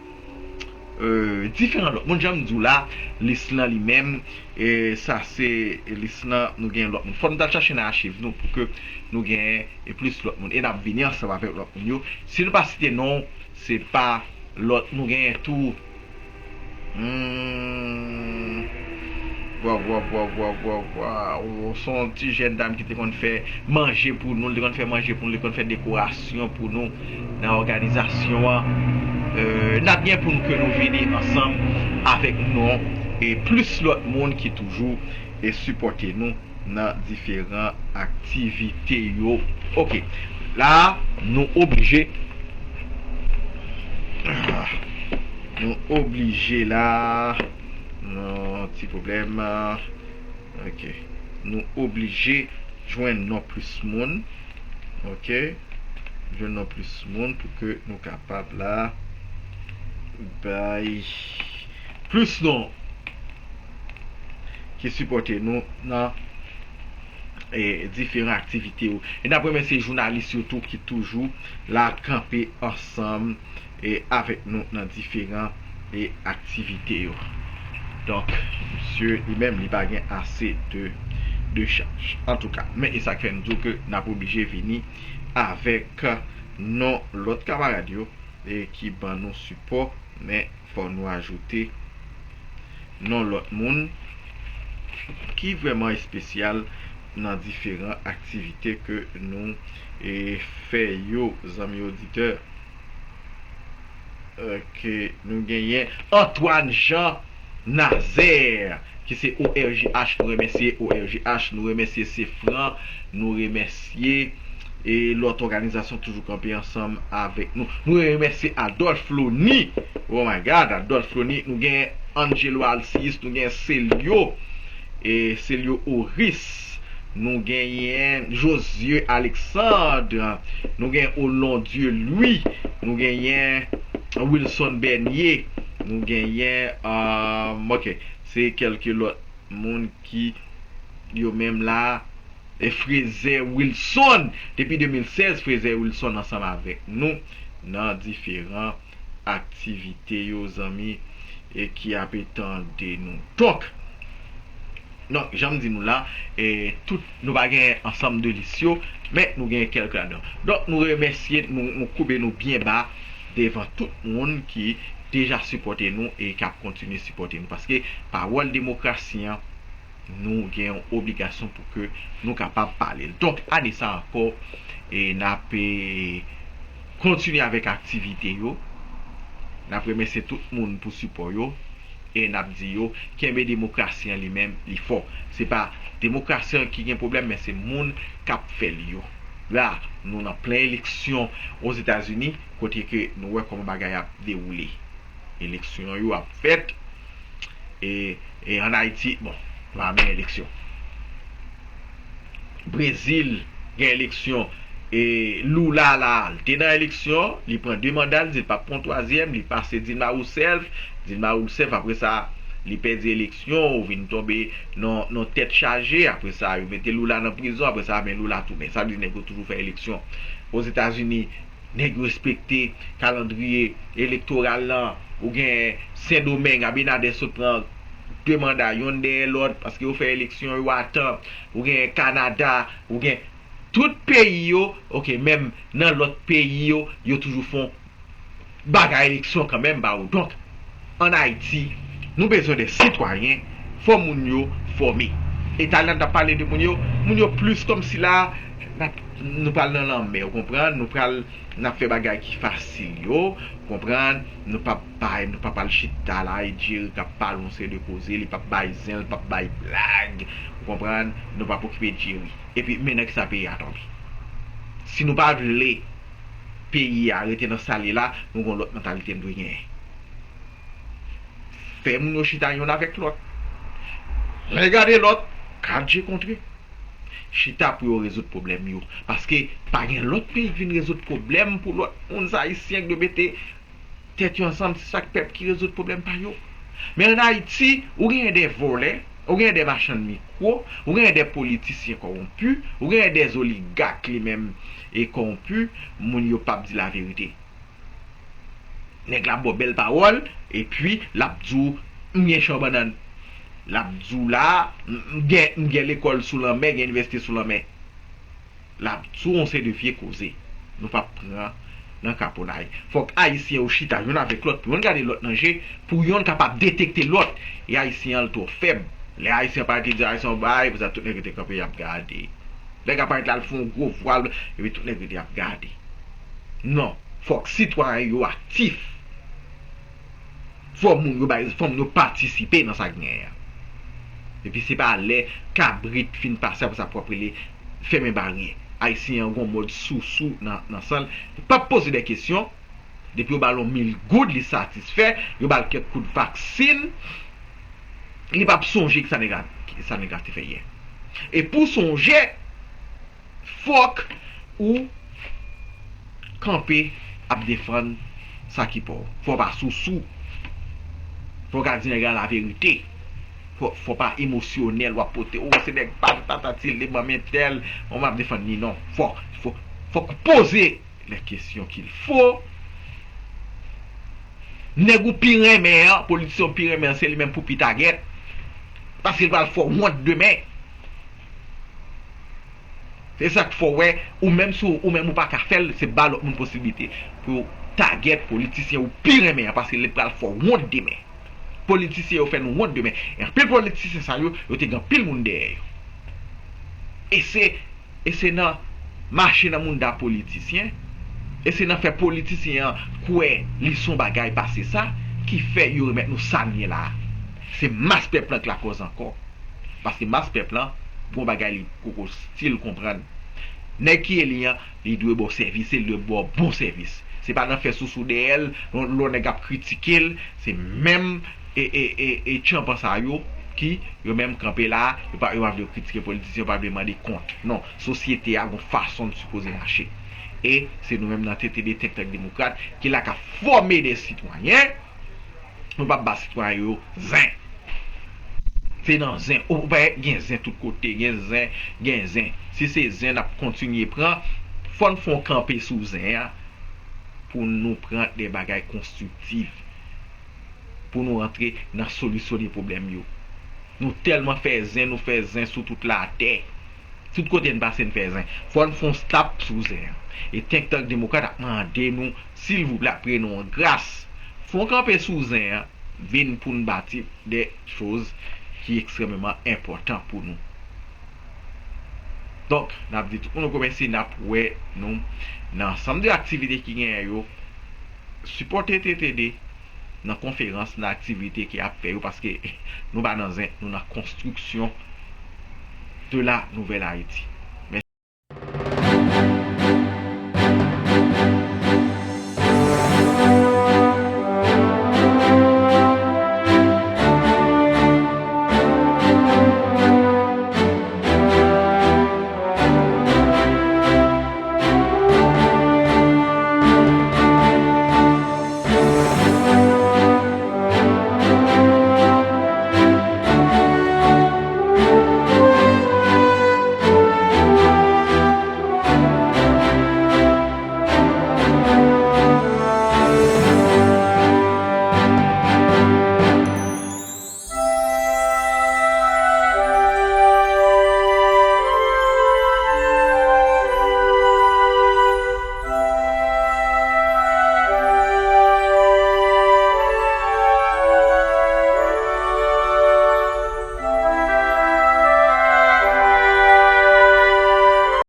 euh, diferan lòt moun. Jan m di w la, lis lan li menm, e sa se lis lan, nou gen lòt moun. Fò nou t al chache nan achiv nou pou ke nou gen e plis lòt moun. E n ap vini ansanm avèk lòt moun yo. Si nou pa site non, se pa lòt. Nou genyen tou hmm, waw, waw, waw, waw, waw, waw. Se yon ti jèn dam ki te konn fè manje pou nou, li te konn fè manje pou nou, li te konn fè dekorasyon pou nou nan òganizasyon an. Euh, n ap gen pou nou ke nou vini ansanm avèk nou e plis lòt moun ki toujou e sipòte nou nan diferan aktivite yo. Ok, la nou oblije nou oblije la. Non, ti pwoblèm. Ok, nou oblije jwenn non plis moun. Ok, jwenn non plis moun pou ke nou kapab la bay plis non ki sipòte nou nan e, diferan aktivite yo. E n ap remèsye jounalis yo tou ki toujou la kanpe ansanm e avèk nou nan diferan e aktivite yo. Donk, misye li menm li pa gen ase de de chaj. Antouka, men e sa k fè n di w ke n ap oblije vini avèk non lòt kamarad yo e ki ban nou sipò, men fò nou ajoute non lòt moun ki vrèman espesyal nan diferan aktivite ke nou e, fè yo, zanmi oditè. Ok, nou genyen Antoine Jean Nazaire, ki se O R G H, nou remèsye O R G H, nou remèsye Sefran, nou remèsye e lòt òganizasyon toujou kanpe ansanm avèk nou. Nou remèsye Adolphe Lony. Oh my God, Adolphe Lony. Nou gen Angelo Alcius, nou gen Celio, e Celio Oris. Nou genyen Josué Alexandre, nou gen Olondieu Louis, nou genyen Wilson Bernier, nou genyen, um, ok, se kèlke lòt moun ki yo menm la, e Fraser Wilson, depi de mil sèz, Fraser Wilson ansanm avèk nou nan diferan aktivite yo, zanmi, e ki ap tande nou. Donk, donk, jan m di nou la, e, tout, nou pa gen ansanm de lis yo, men nou gen kèlke ladan. Donk, nou remèsye, nou, nou koube nou byen ba devan tout moun ki deja sipòte nou e k ap kontinye sipòte nou. Paske pawòl demokrasi an, nou gen yon obligasyon pou ke nou kapab pale l. Donk, ane sa ankò, e n ap, e, kontinye avèk aktivite yo. N ap remèsye tout moun pou sipò yo. E n ap di yo, kenbe demokrasi an li menm, li fò. Se pa demokrasi an ki gen pwoblèm, men se moun k ap fè l yo. La, nou nan plen eleksyon Ozetazini, kote ke nou wè kòman bagay ap dewoule. Eleksyon yo ap fèt, e, e ann Ayiti, bon, nou pa menm eleksyon. Brezil gen eleksyon, e Lula la, li te nan eleksyon, li pran de manda, li di l p ap pran twazyèm, li pase Dilma Rousseff, Dilma Rousseff, apre sa, li pèdi eleksyon, ou vin tonbe nan, nan tèt chaje, apre sa, yo mete Lula nan prizon, apre sa, men Lula tounen. Sa vle di nèg yo toujou fè eleksyon. Ozetazini, nèg yo respekte kalandriye elektoral lan. Ou gen Sendomeng, Abinader sot pran de manda, yonn dèyè lòt, paske yo fè eleksyon yo a tan. Ou gen Kanada, ou gen tout peyi yo, ok, menm nan lòt peyi yo, yo toujou fè yon bagay eleksyon kanmenm ba yo. Donk, ann Ayiti, Nou bezwen de sitwayen, fò moun yo fòme. E talè n t ap pale de moun yo, moun yo plis kòmsi la, n ap, nou pral nan lanmè, ou konprann? Nou pral, n ap fè bagay ki fasil yo, ou konprann? Nou p ap bay, nou p ap al chita la, e Jerry k ap pale yon seri de koze, li p ap bay zen, li p ap bay blag, ou konprann? Nou p ap okipe Jerry. Epi, men nan kisa peyi a tonbe. Si nou pa vle peyi a rete nan sa l ye la, nou gen yon lòt mantalite n dwe genyen. Fè moun yo chita yonn avèk lòt. Lè gade lòt, kat je kontre. Chita pou yo rezoud pwoblèm yo. Paske pa gen lòt peyi k vin rezoud pwoblèm pou lòt moun. Se Ayisyen k dwe mete tèt yo ansanm, se chak pèp ki rezoud pwoblèm pa yo. Men ann Ayiti, ou genyen de vòlè, ou genyen de machann mikwo, ou genyen de politisyen kòwonpi, ou genyen de oligak li menm e kòwonpi, moun yo p ap di laverite. Nèg la ba w bèl pawòl, epi l ap di w, "M gen chan bannann." L ap di w la, "M, m gen, m gen lekòl sou lanmè, gen inivèsite sou lanmè." L ap di w yon seri de vye koze. Nou p ap pran nan kaponnay. Fòk Ayisyen yo chita yonn avèk lòt, pou yonn gade lòt nan je, pou yonn kapab detekte lòt. E Ayisyen an, l twò fèb. Lè Ayisyen an parèt, li di Ayisyen yon bagay, pou sa tout nèg rete kanpe, y ap gade. Nèg la parèt la, l fè yon gwo vwal, epi tout nèg rete ap gade. Non, fòk sitwayen yo aktif. Fò moun yo bay, fò moun yo patisipe nan sa k genyen an. Epi se pa lè kabrit fin pase apre sa pou ap rele fèmen baryè. Ayisyen an gon mòd sousou nan, nan san l. Li p ap poze de kesyon. Depi yo ba l yon mil goud, li satisfè. Yo ba l kèk kout vaksin. Li p ap sonje ki sa nèg la, ki sa nèg la te fè yè. E pou sonje, fòk ou kanpe ap defann sa ki pa w. Fò w pa sousou. Fò w ka di nèg la laverite. Fò, fò w pa emosyonèl, w ap pote, "O, se nèg pa m, patati, li ban m entèl, bon, m ap defann li." Non. Fò, fò, fòk ou poze les questions qu'il faut. Nèg ou pi renmen an, politisyen ou pi renmen an, se li menm pou pi tagèt. Paske l pral fè w wont demen. Se sa k fè w wè, ou menm si w, ou menm ou pa ka fè l, se ba lòt moun posiblite pou yo tagèt politisyen ou pi renmen an, paske li pral fè w wont demen. Politisyen yo fè nou wont demen. E anpil politisyen sa yo, yo te gen anpil moun dèyè yo. E se, e se nan mache nan mounda politisyen, e se nan fè politisyen an kwè li se yon bagay pase sa, ki fè yo remèt nou sa n ye la a. Se mas pèp lan k lakòz ankò. Paske mas pèp lan, gon bagay li poko stil konprann. Nèg ki eli an, li dwe ba w sèvis, e li dwe ba w bon sèvis. Se pa nan fè sousou dèyè l, lè yon nèg ap kritike l, se menm e, e, e, e tchanpan sa yo ki yo menm kanpe la, yo pa, yo pa vle kritike politisyen, yo pa vle mande kont. Non, sosyete a gon fason l sipoze mache. E se nou menm nan T T D, Think Tank Demokrat, ki la k ap fòme de sitwayen, nou p ap ba sitwayen yo zen. Se nan zen. Ou wè, gen zen tout kote, gen zen, gen zen. Si se zen n ap kontinye pran, fò n fè yon kanpe sou zen an pou nou pran de bagay konstriktif, pou nou rantre nan solisyone pwoblèm yo. Nou tèlman fè zen, nou fè zen sou tout latè. Tout kote n pase, n fè zen. Fò n fè yon stop sou zen an. E Think Tank Demokrat ap mande nou, silvouplè, ap rele nou an gras, fè yon kanpe sou zen an, vin pou n bati de choz ki ekstrèmeman enpòtan pou nou. Donk, n ap di tout moun gwo mèsi, n ap wè nou nan ansanm de aktivite ki genyen yo. Sipòte T T D nan konferans, nan aktivite ki ap fè yo, paske nou pa nan zen, nou nan konstriksyon de la nouvèl Ayiti.